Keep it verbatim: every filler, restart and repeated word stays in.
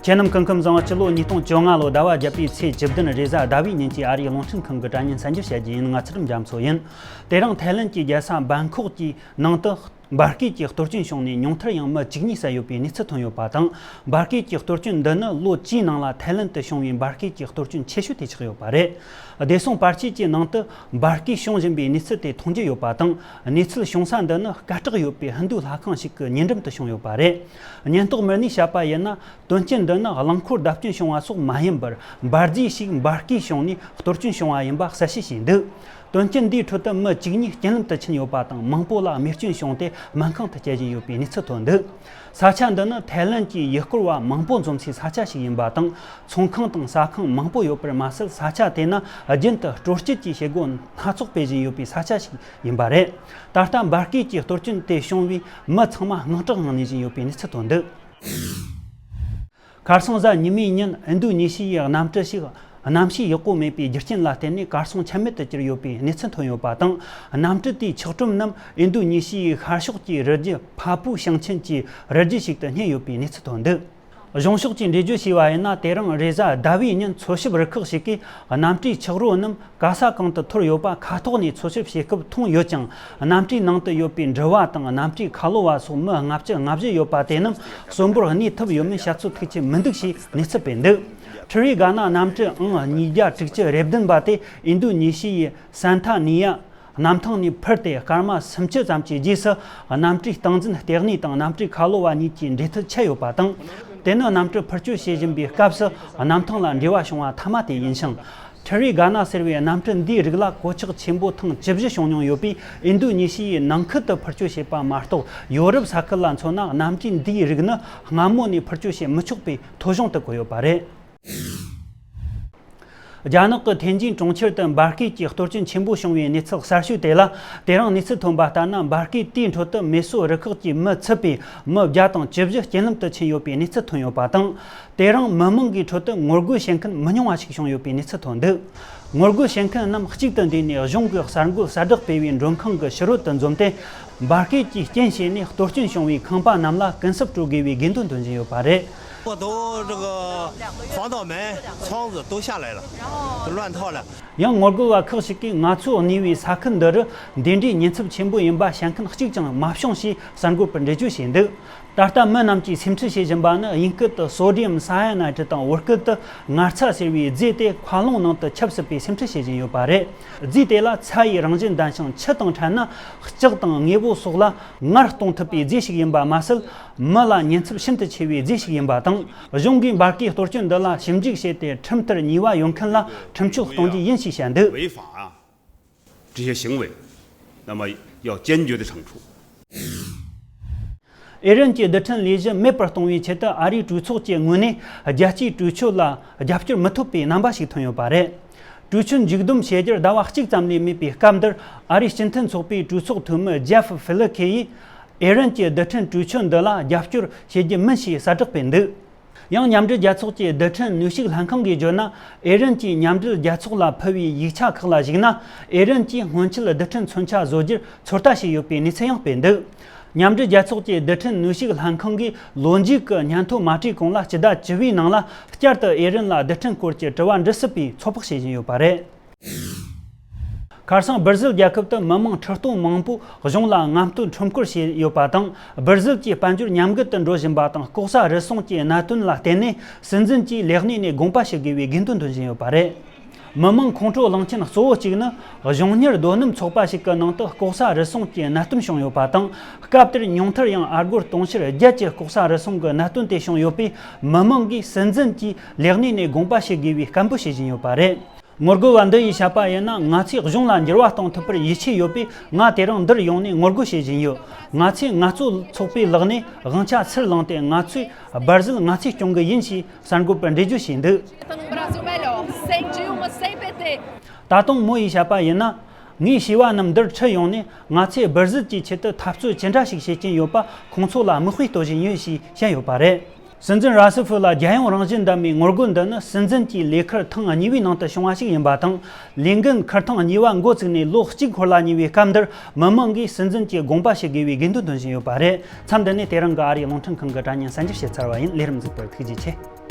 ཁྱེད་རྣམས་སྐུ་ཁམས་བཟང་། སྤྱི་ལོ་ཉིས་སྟོང་བཅོ་ལྔ་ལོ་ཟླ་བ་བརྒྱད་པའི་ཚེས་བཅུ་བདུན་རེས་གཟའ་ཟླ་བའི་ཉིན་གྱི་ཨ་རིའི་རླུང་འཕྲིན་ཁང་གི་དྲ་བརྙན་གསར་འགྱུར་བཤད་རྒྱུ་ཡིན། ང་ཚུལ་ཁྲིམས་རྒྱ་མཚོ་ཡིན། དེ་རིང་ཐའི་ལན་གྱི་རྒྱལ་ས་བན་ཁོག་གི་ནང་དུ་འབར་གས་ཀྱི་གཏོར་སྐྱོན་བྱུང་ནས་ཉུང་མཐར་ཡང་མི་བཅུ་གཉིས་བསད་ཡོད་པའི་གནས་ཚུལ་ཐོན་ཡོད་པ་དང་། འབར་གས་ཀྱི་གཏོར་སྐྱོན་འདི་ནི་ལོ་བཅུའི་ནང་ལ་ཐའི་ལན་དུ་བྱུང་བའི་འབར་གས་ཀྱི་གཏོར་སྐྱོན་ཆེ་ཤོས་དེ་ཆགས་ཡོད་པ་རེད། བདེ་སྲུང་བར་ཆད་ཀྱི་ནང་དུ་འབར་གས་བྱུང་བཞིན་པའི་གནས་ཚུལ་དེ་མཐོང་རྒྱུ་ཡོད་པ་དང་། གནས་ཚུལ་བྱུང་ས་འདི་ནི་སྐད་གྲགས་ཡོད་པའི་ཧིན་རྡུ་ལྷ་ཁང་ཞིག་གི་ཉེ་འགྲམ་དུ་བྱུང་ཡོད་པ་རེད། ཉེན་རྟོག་མི་སྣས་བཤད་པ་ཡིན་ན། དོན་རྐྱེན་འདི་ནི་རླངས་འཁོར་བརྡབ་སྐྱོན་བྱུང་བ་སོགས་མ་ཡིན་པར། འབར་རྫས་ཤིག་འབར་གས་བྱུང་ནས་གཏོར་སྐྱོན་བྱུང་བ་ཡིན་པ་གསལ་བཤད་བྱས་འདུག་དོན་རྐྱེན་འདིའི་ཁྲོད་དུ་མི་བཅུ་གཉིས་རྐྱེན་ལམ་དུ་ཕྱིན་ཡོད་པ་དང་། མང་པོ་ལ་རྨས་སྐྱོན་བྱུང་སྟེ་སྨན་ཁང་དུ་བསྐྱལ་བཞིན་ཡོད་པའི་གནས་ཚུལ་ཐོན་འདུག་ས་ཆ་འདི་ནི་ཐའི་ལན་གྱི་ཡུལ་སྐོར་བ་མང་པོ་འཛོམས་སའི་ས་ཆ་ཞིག་ཡིན་པ་དང་། ཚོང་ཁང་དང་ཟ་ཁང་མང་པོ་ཡོད་པར་མ་ཟད། ས་ཆ་དེ་ནི་རྒྱུན་དུ་དཀྲོལ་སྐྱོད་ཀྱི་བྱེད་སྒོ་སྣ་ཚོགས་སྤེལ་བཞིན་ཡོད་པའི་ས་ཆ་ཞིག་ཡིན་པ་རེད། ད་ལྟ་འབར་གས་ཀྱི་གཏོར་སྐྱོན་དེ་བྱུང་བའི་མི་ཚང་མ་དངངས་སྐྲག་ངང་གནས་བཞིན་ཡོད་པའི་གནས་ཚུལ་ཐོན་འདུག་ཁ་སང་གཟའ་ཉི་མའི་ཉིན་ཨིན་རྡུ་ནེ་ཤི་ཡའི་གནམ་གྲུ་ཞིག་གནམ་གཤིས་ཡག་པོ་མེད་པའི་རྒྱུ་རྐྱེན་ལ་བརྟེན་ནས་གར་སོང་ཆ་མེད་དུ་གྱུར་ཡོད་པའི་གནས་ཚུལ་ཐོན་ཡོད་པ་དང་། གནམ་གྲུ་དེའི་ཆགས་གྲུམ་རྣམས་ཨིན་རྡུ་ནེ་ཤི་ཡའི་ཤར་ཕྱོགས་ཀྱི་རི་རྒྱུད་ཕ་པུ་ཞིང་ཆེན་གྱི་རི་རྒྱུད་ཞིག་ཏུ་རྙེད་ཡོད་པའི་གནས་ཚུལ་ཐོན་འདུག་གཞུང་ཕྱོགས་ཀྱིས་འགྲེལ་བརྗོད་བྱས་པ་ཡིན་ན། དེ་རིང་རེས་གཟའ་ཟླ་བའི་ཉིན་འཚོལ་ཞིབ་རུ་ཁག་ཞིག་གིས་གནམ་གྲུའི་ཆག་རོ་རྣམས་ག་ས་གང་དུ་འཐོར་ཡོད་པ་མཁའ་ཐོག་ནས་འཚོལ་ཞིབ་བྱེད་སྐབས་མཐོང་ཡོད་ཀྱང་། གནམ་གྲུའི་ནང་དུ་ཡོད་པའི་འགྲུལ་བ་དང་གནམ་གྲུའི་ཁ་ལོ་བ་སོགས་མི་ལྔ་བཅུ་ང་བཞི་ཡོད་པ་དེ་རྣམས་གསོན་པོར་གནས་ཐུབ་ཡོད་མིན་བཤད་ཚོད་ཐིག་ཆེ་མི་འདུག་ཞེས་གནས་ཚུལ་སྤེལ་འདུག་ཁྲི་རི་ག་ན་གནམ་གྲུ་ཨང་ཉིས་བརྒྱ་དྲུག་ཅུ་རེ་བདུན་པ་དེ་ཨིན་རྡུ་ནེ་ཤི་ཡའི་སན་ཐ་ནི་ཡ་གནམ་ཐང་ནས་འཕུར་ཏེ་སྐར་མ་སུམ་ཅུ་ཙམ་གྱི་རྗེས་སུ། གནམ་གྲུའི་སྟངས་འཛིན་ལྟེ་གནས་དང་གནམ་གྲུའི་ཁ་ལོ་བ་གཉིས་ཀྱི་འབྲེལ་མཐུད་ཆད་ཡོད་པ་དང་། དེ་ནི་གནམ་གྲུ་འཕུར་སྐྱོད་བྱེད་བཞིན་པའི་སྐབས་སུ་གནམ་ཐང་ལ་འབྲེལ་བ་བྱུང་བ་མཐའ་མ་དེ་ཡིན་ཞིང་། ཁྲི་རི་ག་ན་ཟེར་བའི་གནམ་གྲུ་འདིའི་རིགས་ལ་གོད་ཆག་ཆེན་པོ་ཐེངས་བཅུ་བཞི་བྱུང་མྱོང་ཡོད་པས། ཨིན་རྡུ་ནེ་ཤི་ཡའི་ནང་ཁུལ་དུ་འཕུར་སྐྱོད་བྱེད་པ་མ་གཏོགས། ཡོ་རོབ་ས་ཁུལ་ལ་མཚོན་ན། གནམ་གྲུ་འདིའི་རིགས་ནི་སྔ་མོ་ནས་འཕུར་སྐྱོད་བྱེད་མི་ཆོག་པའི་ཐོ་གཞུང་དུ་བཀོད་ཡོད་པ་རེད། རྒྱ་ནག་གི་ཐེན་ཅིན་གྲོང་ཁྱེར་དུ་འབར་གས་ཀྱི་གཏོར་སྐྱོན་ཆེན་པོ་བྱུང་བའི་གནས་ཚུལ་གསར་ཤོས་དེ་ལ། དེ་རིང་གནས་ཚུལ་ཐོན་པ་ལྟར་ན། འབར་གས་དེའི་ཁྲོད་དུ་མེ་གསོད་རུ་ཁག་གིས་མི་ཚུད་པའི་མི་བརྒྱ་དང་བཅུ་བཞི་རྐྱེན་ལམ་དུ་ཕྱིན་ཡོད་པའི་གནས་ཚུལ་ཐོན་ཡོད་པ་དང་། དེ་རིང་མི་མང་གི་ཁྲོད་དུ་ངོ་རྒོལ་བྱེད་མཁན་མི་ཉུང་བ་ཞིག་བྱུང་ཡོད་པའི་གནས་ཚུལ་ཐོན་འདུག་ངོ་རྒོལ་བྱེད་མཁན་རྣམས་གཅིག་ཏུ་འདུས་ནས། གཞུང་གི་གསར་འགོད་གསལ་བསྒྲགས་སྤེལ་བའི་མགྲོན་ཁང་གི་ཕྱི་རོལ་དུ་འཛོམས་ཏེ། འབར་གས་ཀྱི་རྐྱེན་བྱས་ནས་གཏོར་སྐྱོན་བྱུང་བའི་ཁང་པ་རྣམས་ལ་གུན་གསབ་སྤྲོད་དགོས་པའི་དགོས་འདུན་འདོན་བཞིན་ཡོད་པ་རེད། 我都这个防盗门、窗子都下来了，乱套了。 ཡང་ངོ་རྒོལ་བ་ཁག་ཅིག་གིས། ང་ཚོའི་གནས་པའི་ས་ཁུལ་འདི་རུ་འདི་འདྲའི་ཉེན་ཚབས་ཆེན་པོ་ཡིན་པ་བཤད་མཁན་གཅིག་ཀྱང་མ་བྱུང་ཞེས་གསར་འགོད་པར་འགྲེལ་བརྗོད་བྱས་འདུག་ད་ལྟ་མི་རྣམས་ཀྱིས་སེམས་ཁྲལ་བྱེད་བཞིན་པ་ནི། དབྱིན་སྐད་དུ་སོ་ཌི་ཡམ་སཱ་ཡ་ནའི་ཌི་དང་བོད་སྐད་དུ་མངར་ཚྭ་ཟེར་བའི་རྫས་དེ་མཁའ་རླུང་ནང་དུ་ཁྱབ་སྲིད་པའི་སེམས་ཁྲལ་བྱེད་བཞིན་ཡོད་པ་རེད། རྫས་དེ་ལ་ཚྭ་ཡི་རང་བཞིན་ལྡན་ཞིང་། ཆུ་དང་ཕྲལ་ན་ལྕགས་དང་དངོས་པོ་སོགས་ལ་མངར་གཏོང་ཐུབ་པའི་རྫས་ཤིག་ཡིན་པ་མ་ཟད། མི་ལ་ཉེན་ཚབས་ཤིན་ཏུ་ཆེ་བའི་རྫས་ཤིག་ཡིན་པ་དང་། གཞུང་གིས་འབར་གས་གཏོར་སྐྱོན་འདི་ལ་ཞིབ་འཇུག་བྱས་ཏེ། ཁྲིམས་ལྟར་ཉེས་པ་ཡོད་མཁན་ལ་ཁྲིམས་གཅོད་གཏོང་རྒྱུ་ཡིན་ཞེས་བཤད་འདུག 违法啊，这些行为，那么要坚决的惩处。 ཨེ་རན་གྱི་རྡུལ་ཕྲན་ལས་གཞི་མེད་པར་གཏོང་བའི་ཆེད་དུ། ཨ་རིའི་གྲོས་ཚོགས་ཀྱི་ངོས་ནས་རྒྱལ་སྤྱིའི་གྲོས་ཆོད་ལ་རྒྱབ་སྐྱོར་མི་ཐོབ་པའི་རྣམ་པ་ཞིག་ཐོན་ཡོད་པ་རེད། གྲོས་ཆོད་མཇུག་བསྡོམས་བྱེད་རྒྱུར་ཟླ་བ་གཅིག་ཙམ་ལས་མེད་པའི་སྐབས་འདིར། ཨ་རིའི་སྤྱི་མཐུན་ཚོགས་པའི་གྲོས་ཚོགས་འཐུས་མི་ཇེབ་ཧྥི་ལི་ཁེ་ཡིས། ཨེ་རན་གྱི་རྡུལ་ཕྲན་གྲོས་ཆོད་འདི་ལ་རྒྱབ་སྐྱོར་བྱེད་རྒྱུ་མིན་ཞེས་གསལ་བསྒྲགས་སྤེལ་འདུག་ཡང་། མཉམ་འབྲེལ་རྒྱལ་ཚོགས་ཀྱི་རྡུལ་ཕྲན་ནུས་ཤུགས་ལྷན་ཁང་གིས་བརྗོད་ན། ཨེ་རན་གྱིས་མཉམ་འབྲེལ་རྒྱལ་ཚོགས་ལ་ཕུལ་བའི་ཡིག་ཆ་ཁག་ལ་གཞིགས་ན། ཨེ་རན་གྱིས་སྔོན་ཆད་རྡུལ་ཕྲན་མཚོན་ཆ་བཟོ་རྒྱུར་ཚོད་ལྟ་བྱས་ཡོད་པའི་གནས་ཚུལ་ཡང་སྤེལ་འདུག་མཉམ་འབྲེལ་རྒྱལ་ཚོགས་ཀྱི་རྡུལ་ཕྲན་ནུས་ཤུགས་ལྷན་ཁང་གིས་ལོ་མཇུག་གི་སྙན་ཐོ་མ་སྤྲད་གོང་ལ། སྤྱི་ཟླ་བཅུ་པའི་ནང་ལ་བསྐྱར་དུ་ཨེ་རན་ལ་རྡུལ་ཕྲན་སྐོར་གྱི་དྲི་བ་འདྲི་སྲིད་པའི་ཚོད་དཔག་བྱེད་བཞིན་ཡོད་པ་རེད། ཁ་སང་སྦིར་ཟིལ་རྒྱལ་ཁབ་ཏུ་མི་མང་ཁྲི་སྟོང་མང་པོས་གཞུང་ལ་ངམ་སྟོན་ཁྲོམ་སྐོར་བྱས་ཡོད་པ་དང་། སྦིར་ཟིལ་གྱི་དཔལ་འབྱོར་ཉམས་རྒུད་དུ་འགྲོ་བཞིན་པ་དང་། ལྐོག་ཟ་རུལ་སུངས་ཀྱི་གནད་དོན་ལ་བརྟེན་ནས། སྲིད་འཛིན་གྱིས་ལས་གནས་ནས་དགོངས་པ་ཞུ་དགོས་པའི་དགོས་འདུན་འདོན་བཞིན་ཡོད་པ་རེད། མི་མང་ཁོང་ཁྲོ་ལངས་རྐྱེན་གཙོ་བོ་གཅིག་ནི། གཞུང་གཉེར་རྡོ་སྣུམ་ཚོགས་པ་ཞིག་གི་ནང་དུ་ལྐོག་ཟ་རུལ་སུངས་ཀྱི་གནད་དོན་བྱུང་ཡོད་པ་དང་། སྐབས་དེར་ཉུང་མཐར་ཡང་ཨ་སྒོར་དུང་ཕྱུར་བརྒྱད་ཀྱི་ལྐོག་ཟ་རུལ་སུངས་ཀྱི་གནད་དོན་དེ་བྱུང་ཡོད་པས། མི་མང་གིས་སྲིད་འཛིན་གྱིས་ལས་གནས་ནས་དགོངས་པ་ཞུ་དགོས་པའི་སྐད་འབོད་བྱེད་བཞིན་ཡོད་པ་རེད། ངོ་རྒོལ་བ་འདི་ཡིས་བཤད་པ་ཡིན་ན། ང་ཚོས་གཞུང་ལ་འགྱུར་བ་གཏོང་ཐུབ་པར་ཡིད་ཆེས་ཡོད་པས། ང་དེ་རིང་འདིར་ཡོང་ནས་ངོ་རྒོལ་བྱེད་བཞིན་ཡོད། ང་ཚོས་ངལ་རྩོལ་ཚོགས་པའི་ལག་ནས་དབང་ཆ་ཚུར་བླངས་ཏེ། ང་ཚོས་སྦར་ཟིལ་ང་ཚོས་སྐྱོང་གི་ཡིན་ཞེས་གསར་འགོད་པར་འགྲེལ་བརྗོད་བྱས་འདུག Estando no Brasil melhor, sem Dilma, sem P T. ད་དུང་མོ་ཡིས་བཤད་པ་ཡིན་ན། ངས་བྱིས་པ་རྣམས་འདིར་ཁྲིད་ཡོང་ནས། ང་ཚོས་སྦར་ཟིལ་གྱི་ཆེད་དུ་འཐབ་རྩོད་ཅི་འདྲ་ཞིག་བྱེད་ཀྱིན་ཡོད་པ་ཁོང་ཚོ་ལ་མིག་དཔེ་གཏོད་བཞིན་ཡོད་ཞེས་བཤད་ཡོད་པ་རེད། སྲིད་འཛིན་ར་སི་ཧྥུ་ལ་རྒྱལ་ཡོངས་རང་བཞིན་ལྡན་པའི་ངོ་རྒོལ་འདི་ནི། སྲིད་འཛིན་གྱི་ལས་ཁུར་ཐེངས་གཉིས་པའི་ནང་དུ་བྱུང་བ་ཞིག་ཡིན་པ་དང་། ལས་འགན་ཁུར་ཐེངས་གཉིས་པ་འགོ་བཙུགས་ནས་ལོ་གཅིག་འཁོར་ལ་ཉེ་བའི་སྐབས་འདིར། མི་མང་གིས་སྲིད་འཛིན་གྱི་དགོངས་པ་ཞུ་དགོས་པའི་དགོས་འདུན་འདོན་བཞིན་ཡོད་པ་རེད། མཚམས་འདི་ནས་དེ་རིང་གི་ཨ་རིའི་རླུང་འཕྲིན་ཁང་གི་དྲ་བརྙན་གསར་འགྱུར་བཤད་ཚར་བ་ཡིན། ལས་རིམ་གཟིགས་པར་ཐུགས་རྗེ་ཆེ།